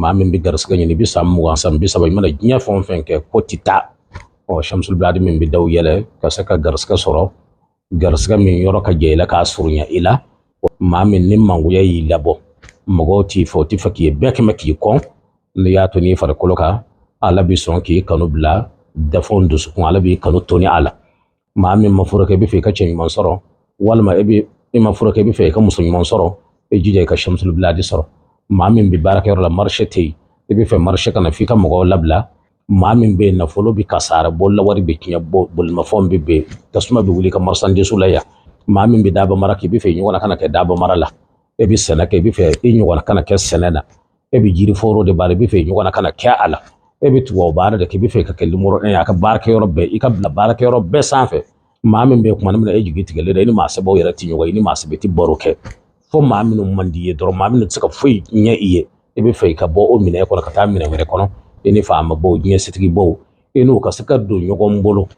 Maa min bɛ garisigɛ ɲini, i bɛ san 20, san 30, i mana diɲɛ fɛn o fɛn kɛ, ko ti taa. Ɔ Shamsul Biladi min bɛ daw yɛlɛ ka se ka garisigɛ sɔrɔ, garisigɛ min yɔrɔ ka jɛ i la, k'a surunya i la. Maa min ni mangoya y'i labɔ, mɔgɔw t'i fɛ, o t'i fɛ k'i ye, bɛɛ kɛmɛ k'i kɔn. N'i y'a to n'i farikolo kan, Ala bɛ sɔn k'i kanu bila dafɛnw dusukun, Ala b'i kanu toni a la. Maa min ma furu kɛ, i bɛ fɛ i ka cɛ ɲuman sɔrɔ, walima e bɛ i ma furu kɛ, i bɛ fɛ i ka muso ɲuman sɔrɔ, e jija i ka Shamsul Biladi sɔrɔ. Maa min bɛ baarakɛyɔrɔ la, marché tɛ yen, i bɛ fɛ marché ka na f'i ka mɔgɔw labila. Maa min bɛ yen, nafolo bɛ kasaara, bololawari bɛ tiɲɛ, bolimafɛnw bɛ ben, tasuma bɛ wuli ka marchandise la yan. Maa min bɛ daba mara kɛ, i bɛ fɛ i ɲɔgɔnna kana kɛ daba mara la. E bɛ sɛnɛ kɛ, i bɛ fɛ i ɲɔgɔnna kana kɛ sɛnɛ na. E bɛ jiri foro de baara, i bɛ fɛ i ɲɔgɔnna kana kɛ a la. E bɛ tubabu baara de kɛ, i bɛ fɛ ka kɛ numéro 1 ye a ka baarakɛyɔrɔ bɛɛ, i ka bila baarakɛyɔrɔ bɛɛ sanfɛ. Maa min bɛ kuma min na, e jigi tigɛlen don, i ni maa sɛbɛw yɛrɛ tɛ ɲɔgɔn ye, i ni maa sɛbɛ tɛ baro kɛ, fo maa minnu man di i ye dɔrɔn, maa minnu tɛ se ka foyi ɲɛ i ye, i bɛ fɛ i ka bɔ o minɛn kɔnɔ ka taa minɛn wɛrɛ kɔnɔ, i ni faamabaw, diɲɛ setigibaw, i n'u ka se ka don ɲɔgɔn bolo,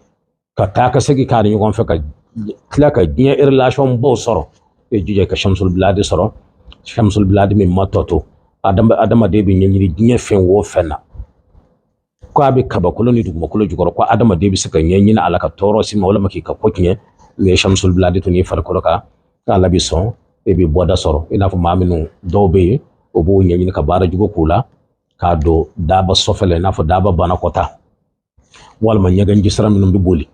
ka taa ka segin k'a ni ɲɔgɔn fɛ, ka tila ka diɲɛ relation baw sɔrɔ. E jija ka Shamsul Biladi sɔrɔ. Shamsul Biladi min ma tɔ to adamaden bɛ ɲɛɲini diɲɛ fɛn o fɛn na, ko a bɛ kabakolo ni dugumakolo jukɔrɔ, ko adamaden bɛ se ka ɲɛɲini a la ka tɔɔrɔ s'i ma walima k'i ka ko tiɲɛ, n'i ye Shamsul Biladi to n'i farikolo kan, Ala bɛ sɔn, e bɛ bɔda sɔrɔ. I n'a fɔ maa minnu dɔw bɛ yen, o b'o ɲɛɲini ka baara jugu k'u la, k'a don daba sɔfɛ la, i n'a fɔ daba banakɔta, walima ɲɛgɛn jisira minnu bɛ boli,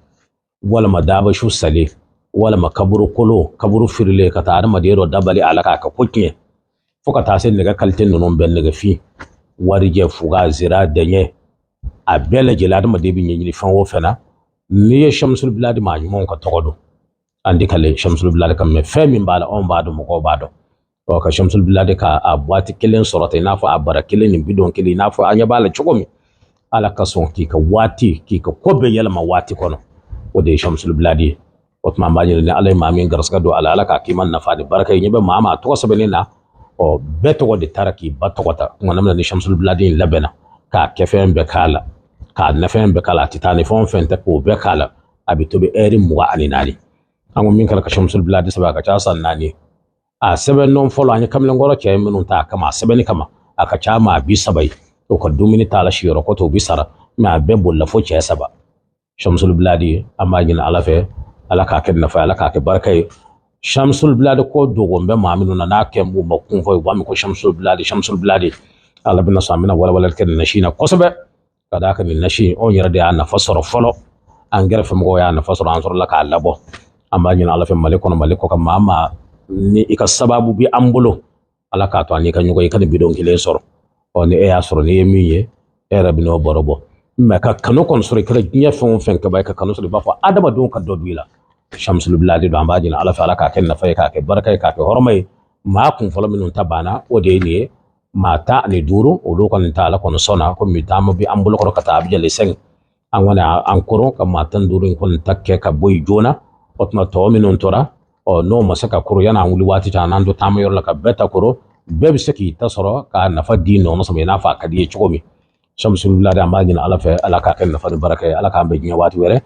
walima daba su salen, walima kaburu kolo, kaburu firilen, ka taa adamaden dɔ dabali a la k'a ka ko tiɲɛ, fo ka taa se nɛgɛ kalite ninnu bɛɛ, nɛgɛfin, warijɛ, fuga, zira, dɛɲɛ, a bɛɛ lajɛlen. Adamaden bɛ ɲɛɲini fɛn o fɛn na, n'i ye Shamsul Biladi maa ɲumanw ka tɔgɔ don, an de kale Shamsul Biladi kan, mɛ fɛn min b'a la, anw b'a dɔn, mɔgɔw b'a dɔn. Ɔ ka Shamsul Biladi ka a boîte kelen sɔrɔ ten, i n'a fɔ a bara kelen ni bidɔn kelen, i n'a fɔ an ɲɛ b'a la cogo min, Ala ka sɔn k'i ka waati, k'i ka ko bɛɛ yɛlɛma waati kɔnɔ, o de ye Shamsul Biladi ye. O tuma an b'a ɲini ni Ala ye maa min garisigɛ don a la, Ala k'a k'i ma nafa ni barika ye. Ɲɛ bɛ maa maa tɔgɔ sɛbɛnnen na, ɔ bɛɛ tɔgɔ de taara k'i ba tɔgɔ ta. Kuma na ni Shamsul Biladi in labɛnna k'a kɛ fɛn bɛɛ k'a la, k'a nafɛn bɛɛ k'a la, a tɛ taa ni fɛn o fɛn tɛ, k'o bɛɛ k'a la, a bɛ tobi ɛri 24. An ko min kɛra ka Shamsul Biladi sɛbɛn, a ka ca san 4. A sɛbɛn nɔ fɔlɔ, an ye kamalenkɔrɔ cɛ minnu ta a kama, a sɛbɛnni kama, a ka ca maa 30 ye. O ka dumuni t'a la, siyɔrɔ ko t'o bi sara, mɛ a bɛɛ bolila fo cɛ 3. Shamsul Biladi, an b'a ɲini Ala fɛ, Ala k'a kɛ nafa ye, Ala k'a kɛ barika ye. Shamsul Biladi ko dogon bɛ maa minnu na, n'a kɛ b'u ma kun fɔ, u b'a mɛn ko Shamsul Biladi, Shamsul Biladi. Ala bɛna sɔn, an bɛna walawalali kɛ nin nasi in na kosɛbɛ, ka d'a kan nin nasi in, anw yɛrɛ de y'a nafa sɔrɔ fɔlɔ, an kɛrɛfɛmɔgɔw y'a nafa sɔrɔ, an sɔrɔla k'a labɔ. An b'a ɲini Ala fɛ, Mali kɔnɔ, Mali kɔ kan, maa maa ni i ka sababu bi an bolo, Ala k'a to an n'i ka ɲɔgɔn ye, i ka nin bidɔn kelen sɔrɔ. Ɔ ni e y'a sɔrɔ, n'i ye min ye, e yɛrɛ bɛ n'o baro bɔ. Mɛ ka kanu kɔni sɔrɔ, i kɛra diɲɛ fɛn o fɛn kɛba ye, ka kanu sɔrɔ, i b'a fɔ adamadenw ka dɔ don i la. Shamsul Biladi don. An b'a ɲini Ala fɛ, Ala k'a kɛ nafa ye, k'a kɛ barika ye, k'a kɛ hɔrɔma ye. Maa kun fɔlɔ minnu ta banna, o de ye nin ye, maa 15, olu kɔni ta Ala kɔni sɔnna. Komi taama bɛ an bolo kɔrɔ ka taa Abijan le 5, an kɔni an koron ka maa 15 in kɔni ta kɛ ka bɔ yen joona. O tuma tɔ minnu tora, ɔ n'o ma se ka koro yan'an wuli waati cɛ, an n'an to taama yɔrɔ la ka bɛɛ ta koro, bɛɛ bɛ se k'i ta sɔrɔ k'a nafa di nɔnɔ sama, i n'a fɔ a ka di i ye cogo min. Shamsul Biladi, an b'a ɲini Ala fɛ, Ala k'a kɛ nafa ni barika ye, Ala k'an bɛn diɲɛ waati wɛrɛ.